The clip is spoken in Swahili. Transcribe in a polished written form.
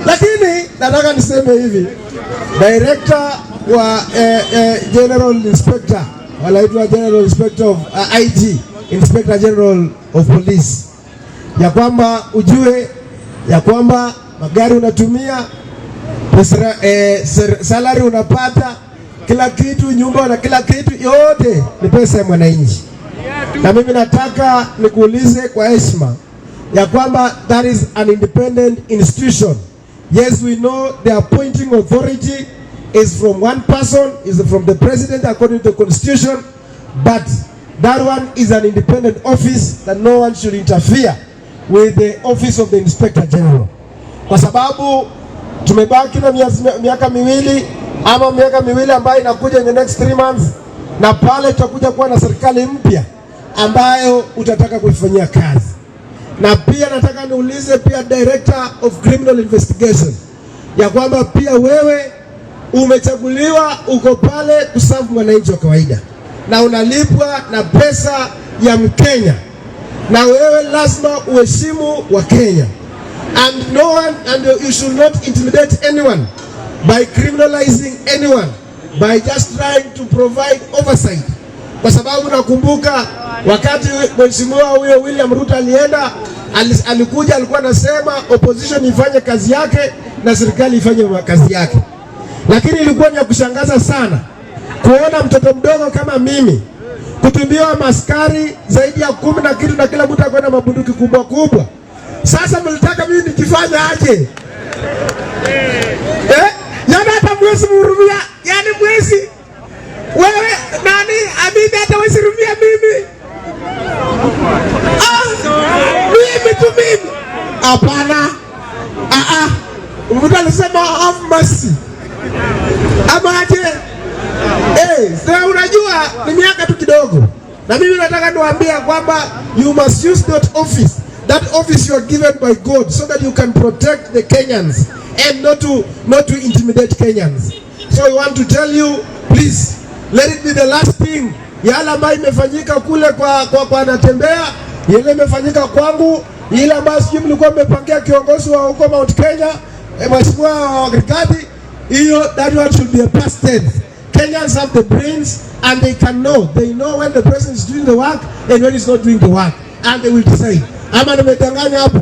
Lakini nataka niseme hivi, director wa General Inspector, wanaitwa General Inspector of IG, Inspector General of Police, ya kwamba ujue ya kwamba magari unatumia pesa, salary unapata, kila kitu, nyumba na kila kitu, yote ni pesa ya mwananchi. Na mimi nataka nikuulize kwa heshima ya kwamba that is an independent institution. Yes, we know the appointing authority is from one person, is from the president according to the constitution, but that one is an independent office that no one should interfere with the office of the Inspector General, kwa sababu tumebaki na miaka 2 ama miaka 2 ambayo inakuja in the next 3 months, na pale tutakuja kuwa na serikali mpya ambayo utataka kuifanyia kazi. Na pia nataka niulize pia Director of Criminal Investigation ya kwamba pia wewe umechaguliwa, uko pale kuserve mwananchi wa kawaida na unalipwa na pesa ya Mkenya, na wewe lazima uheshimu Wakenya and no one and you should not intimidate anyone by criminalizing anyone by just trying to provide oversight, kwa sababu nakumbuka wakati mheshimiwa huyo William Ruto alienda alikuja alikuwa anasema opposition ifanye kazi yake na serikali ifanye kazi yake, lakini ilikuwa ni ya kushangaza sana kuona mtoto mdogo kama mimi kutumiwa maskari zaidi ya 10 na kitu na kila mtu akwenda mabunduki kubwa kubwa. Sasa mlitaka mimi nikifanya aje? Eh? Yani hata mwezi mhurumia, yani mwezi wewe nani amini hata wezi hurumia mimi. Ah, mimi tu mimi. Hapana. Ah ah. Mtu alisema have mercy. Ama aje? Eh, sasa unajua ni miaka tu kidogo. Na mimi nataka niwaambie kwamba you must use that office. That office you are given by God so that you can protect the Kenyans and not to intimidate Kenyans. So I want to tell you, please let it be the last thing. Yale ambayo imefanyika kule kwa Natembeya, ile imefanyika kwangu, ile ambayo sijui mlikuwa mmepangia kiongozi wa huko Mount Kenya, Mheshimiwa Rigathi, hiyo, that one should be a past tense. Kenyans have the brains and they can know. They know when the president is doing the work and when he's not doing the work and they will decide. Ama nimedanganya hapo?